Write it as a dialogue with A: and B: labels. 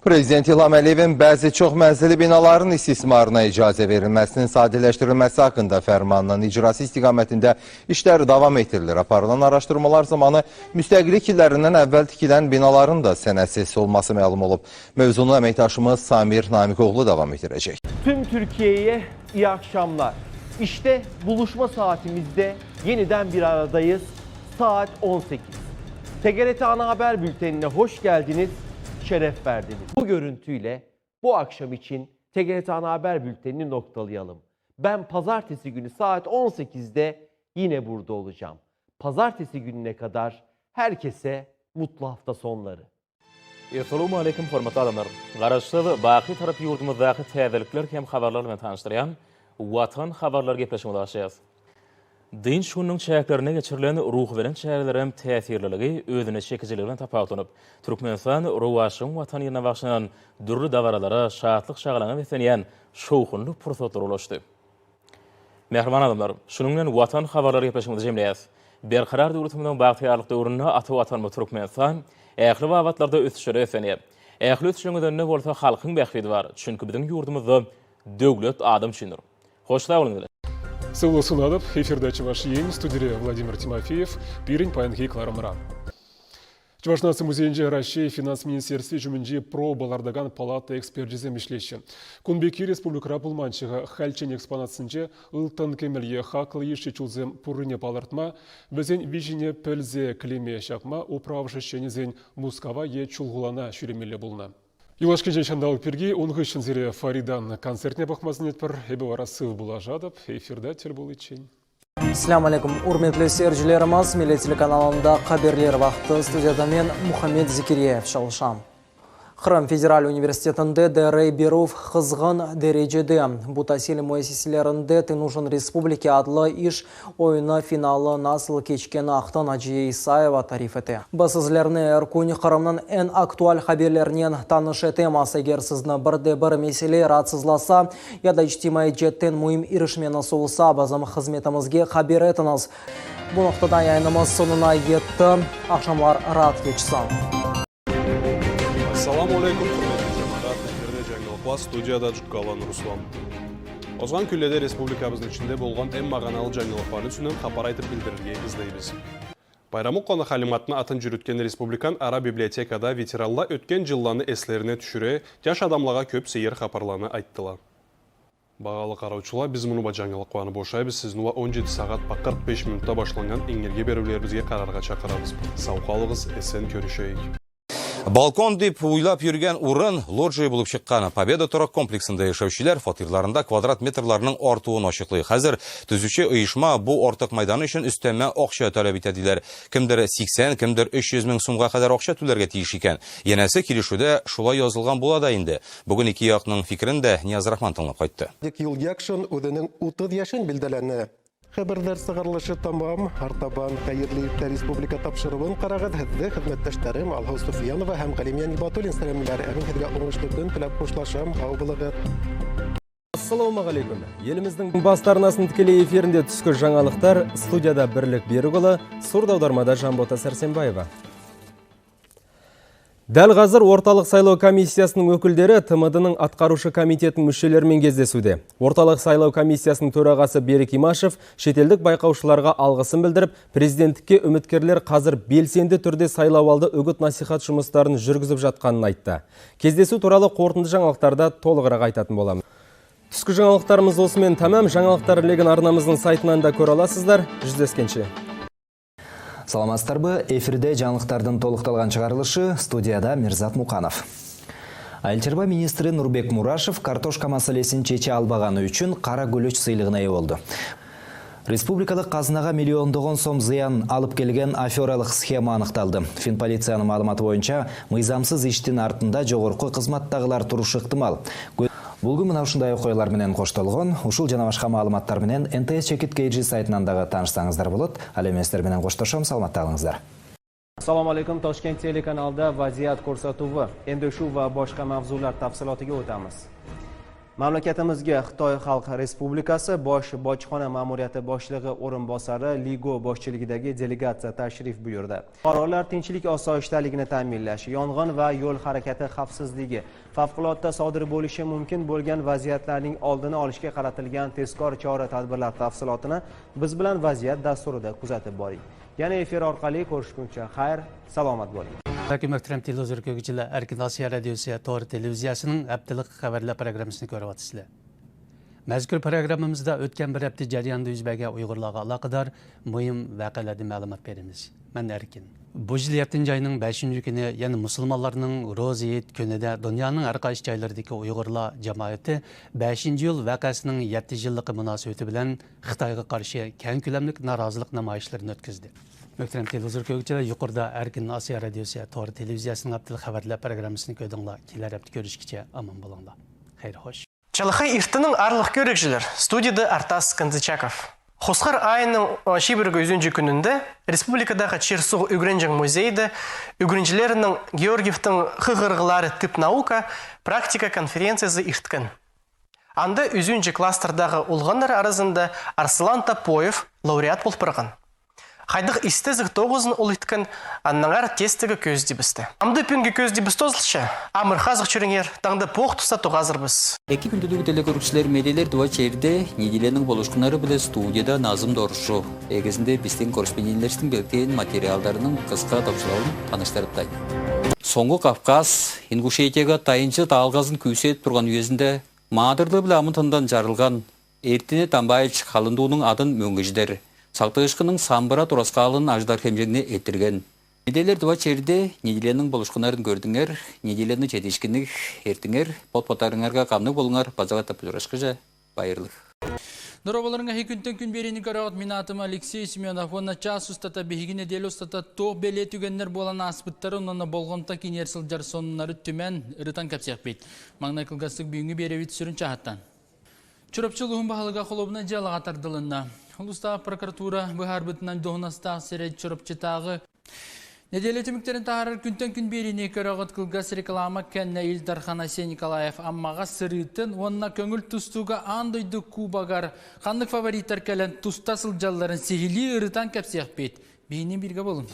A: Prezident İlham Əliyevin bəzi çox mənzilli binaların istismarına icazə verilməsinin sadələşdirilməsi haqqında fərmanının icrası istiqamətində işlər davam etdirilir. Aparılan araşdırmalar zamanı müstəqillik illərindən əvvəl tikilən binaların da sənədsiz olması məlum olub. Mövzunu əməkdaşımız Samir Namiqoğlu davam etdirəcək.
B: Tüm Türkiye'ye iyi akşamlar. İşte buluşma saatimizde yeniden bir aradayız. Saat 18. TGRT Ana Haber Bülteni'ne hoş geldiniz, şeref verdiniz. Bu görüntüyle bu akşam için TGRT Ana Haber Bülteni'ni noktalayalım. Ben pazartesi günü saat 18'de yine burada olacağım. Pazartesi gününe kadar herkese mutlu hafta sonları.
C: Essalawmaleýkim hormatly adamlar! Garaşsyz, baky Tarap ýurdumyzdaky täzelikler hem habarlar bilen tanyşdyrýan Watan habarlary gepleşigimize başlaýarys. Dynç gününiň çäklerinde geçirilen ruhubelent çärelerem täsirliligi, özüne çekijiligi bilen tapawutlanyp, Türkmenistan rowaçlygyň Watany ýylyna bagyşlanan dürli dabaralara, şatlyk-şagalaňa beslenýän şowhunly pursatlara ulaşdy. Mähriban adamlar, şunuň bilen Watan habarlary gepleşigimizi jemleýäris. Berkarar döwletimiziň bagtyýarlyk döwründe ata Watanymyz Türkmenistan ähli babatlarda ösüşlere beslenýär. Ähli ösüşleriň özeninde bolsa halkyň bähbidi bar. Çünki biziň ýurdumyzda döwlet adam üçindir. Hoş sag boluň!
D: Сывлӑх сунатӑп. Эфирта Чӑваш Ен, студире Владимир Тимофеев, пирӗн паянхи кӑларӑмра. Чӑваш наци музейӗнче Раҫҫей финанс министерстви ҫумӗнчи проба лартакан палата эксперчӗсем ӗҫлеҫҫӗ. Кун пекки республикӑра пулманччӗ-ха. Хальччен экспонатсенче ылтӑн-кӗмӗл е хаклӑ йышши чулсем пуррине палӑртма, вӗсен виҫине пӗлсе клеме ҫапма управӑш ӗҫченӗсен Мускава е Чулхулана ҫӳремелле пулнӑ. Юлашкинчен ҫанталӑк пирки ун хыҫҫӑн сире Фаридан концертне пӑхма сӗнетпӗр. Эпӗ вара сыв пулашатӑп. Эфирта тӗл пуличчен.
E: Selâm aleyküm, ürmetli seyircilerimiz, Millet telekanalında Haberler vaqtı, studiyada men, Muhammed Zekiryayev, çalışam. Qırım federal universitetinde DR berüv qızğın derecede. Bu tasil müessiselerinde Ты нужен республике adlı iş oyunı finalı nasıl keçkeni aqta Naciye İsayeva tarif ete. Biz sizlerni er kün Qırımnıñ eñ aktual haberlerinen tanış etemiz. Eger sizni bir de bir mesele raatsızlasa ya da içtimaiy cetten müim irişmeñiz olsa, bizim hızmetimizge haber etiñiz. Bu noqtada yayınımız soñuna yetti. Aqşamlar raat keçsin.
F: Assalamu aleykum, hürmetli cemaat! Efirde Cañılıqlar, studiyada Cukkalan Ruslan. Ozğan künlerde respublikamıznıñ içinde bolğan eñ mağanalı cañılıqlarnı üstünden hapar aytıp bildirirge izleymiz. Bayramuqonı Halimatnı atın cürütken Respublikan ara bibliotekada veteranla ötken cıllanı eslerine tüşüre, yaş adamlağa köp seyir haparlanı ayttıla. Bağalı qaravçılar, biz munuba cañılıqlarnı boşaymız, sizni 17 saat pa 45 minutta başlanğan eñerge berüvlerimizge qararğa çaqıramız. Sav qalıñız, esen körüşeyik.
A: Balkon dep uylap yürgen urın lodjiya bolıp çıqqan. Pobeda toraq kompleksinde yaşavçılar fatirlarında kvadrat metrlarnıñ artuvın açıqlay. Hazır tüzüci uyışma bu artıq maydanı içün üsteme aqça talep ete deyler. Kimdir 80, kimdir 300 miñ sumğa qadar aqça tülerge tiyiş eken. Yenesi kelişüvde şulay yazılğan bola da indi. Bugün eki yaqnıñ fikrin de Niyaz Rahman tıñlap qayttı.
G: Dik Юлъякшин үзенең 30 яшен билдәләне. Хәбәрләр сыгарылышы тәмам. Артабан Хәерле иртә республика тапшыруын карагыз. Һеҙҙе хеҙмәттәштәрем Алһыу Суфиянова һәм Ғәлимйән Ибатуллин сәламләр. Ә мин һеҙгә уңышлы көн теләп хушлашам. Һау булығыҙ.
H: Ассалаумағалейкум. Еліміздің басты арнасының тікелей эфирінде түскі жаңалықтар студияда Бірлік Берікұлы, сурдоаудармада Жанбота Сәрсенбаева. Дәл қазір Орталық сайлау комиссиясының өкілдері ТМД-ның атқарушы комитетінің мүшелерімен кездесуде. Орталық сайлау комиссиясының төрағасы Берік Имашев шетелдік байқаушыларға алғысын білдіріп, президенттікке үміткерлер қазір белсенді түрде сайлауалды үгіт-насихат жұмыстарын жүргізіп жатқанын айтты. Кездесу туралы қорытынды жаңалықтарда толығырақ айтатын боламын. Түскі жаңалықтарымыз осымен тәмам. Жаңалықтар легін арнамыздың сайтынан да көре аласыздар. Жүздескенше.
I: Саламатсыздарбы? Эфирде жаңылыктардын толукталган чыгарылышы, студияда Мирзат Муканов. Айыл чарба министри Нурбек Мурашев картошка маселесин чече албаганы үчүн кара көлөч сыйлыгына ээ болду. Республикалык казынага миллиондогон сом зыян алып келген афералык схема аныкталды. Финполициянын маалыматы боюнча, мыйзамсыз иштин артында жогорку кызматтагылар турушу ыктымал. Бул күн мына ушундай окуялар менен коштолгон. Ушул жана башка маалыматтар менен нтс чекит kg сайтынан дагы таанышсаңыздар болот. Ал эми сиздер менен коштошом, саламатта калыңыздар.
J: Assalomu alaykum Toshkent telekanalida vaziyat ko'rsatuvi. Endi shu va boshqa mavzular tafsilotiga o'tamiz. Mamlakatimizga Xitoy Xalq Respublikasi bosh bojxona ma'muriyati boshlig'i o'rinbosari Ligo boshchiligidagi delegatsiya tashrif buyurdi. Fuqarolar tinchlik osoyishtaligini ta'minlash, yong'in va yo'l harakati xavfsizligi, favqulodda sodir bo'lishi mumkin bo'lgan vaziyatlarning oldini olishga qaratilgan tezkor chora-tadbirlar tafsilotini biz bilan vaziyat dasturida kuzatib boring. Yana efir orqali ko'rishguncha xayr, salomat bo'ling.
K: Balki möhtərəm televizor көргүчүлөр, Erkin Asiya radiosi Tor televiziyasының haftalik xabarlar programmasini ko'ryapsizlar. Mazkur programmamizda o'tgan bir hafta jarayonida yuz bergan Uyg'urlarga aloqador muhim voqealardan ma'lumot beramiz. Men Erkin. Bu yil 7 oyning 5 kuni, ya'ni musulmonlarning ro'za hayit kunida dunyoning har qaysi joylaridagi Uyg'urlar jamoati 5 iyul voqeasining 7 yilligi munosabati bilan Xitoyga qarshi keng ko'lamli norozilik namoyishlarini o'tkazdi. Möhtərəm televizor көргүчүлөр, yuqorida Erkin Asiya radiosi Tor televiziyasining haftalik xabarlar programmasini ko'rdinglar. Kelar hafta ko'rishguncha omon bo'linglar. Xayr xo'sh.
L: Чалахай иртінің арлық көрікшілер. Студияда Артас Кандычаков. Хосқар айының шибіргі үзінжі күнінде республикадағы Черсуг Үгренжің музейді үгренжілерінің Георгиевтің хығырғылары тип наука практика конференциясы ирткен. Анда үзінжі кластердағы улғандар арасында Арслан Тапоев лауреат болып барған. Хайдық истезік тоғызын ул иткен, аннаңар тестігі көз дебісті. Амды пүнгі көз дебіс тозылшы, амыр хазық чүріңер, таңды поқ тұса туғазырбыз.
M: Эки күндүлүк телекөрүүчүлөр медиалер дуа черде неделенин болушкунары биле студияда Назым Доршу. Эгезинде биздин корреспонденттердин белген материалдарынын кыска топшылабын тааныштырып. Соңгу Кавказ, Ингушетияга тайынчы таалгазын күйсөт турган уездинде Маадырлы биле амын жарылган Эртине Тамбаевич Калындуунун атын мөңгүждер. Салтыгышкының самбыра тураскалын аждар хемжегине эттирген. Неделер дуа черде неделенин болушкунарын көрдүңөр, неделени жетишкиник эртиңер, пот-потарыңарга камны болуңар, базага тапылырашкыжа байырлык.
N: Доробаларыңа күнтен күн берени көрөт мин атым Алексей Семенов. Онна час устата биһиги неделе устата тоқ беле түгеннер болан аспыттары, онна болгонта кинер сылжар соннары түмән ырытан капсияк бит. Маңнай кылгастык бүйүнгү беребит сүрүн чахаттан. Чурапчылуһун баһалыга холобуна жалага тардылынна. Улуста прокуратура быһарбытынан доһунаста серет чурапчытагы Неделе түмүктерин тахарар күнтен күн берини көрөгөт кылгас реклама кенне Ил Дархан Асен Николаев аммага сырытын, онна көңүл тустуга андойду кубагар хандык фавориттер келен туста сылжалларын сихили ырытан кепсияк бит. Бейинен бирге болун.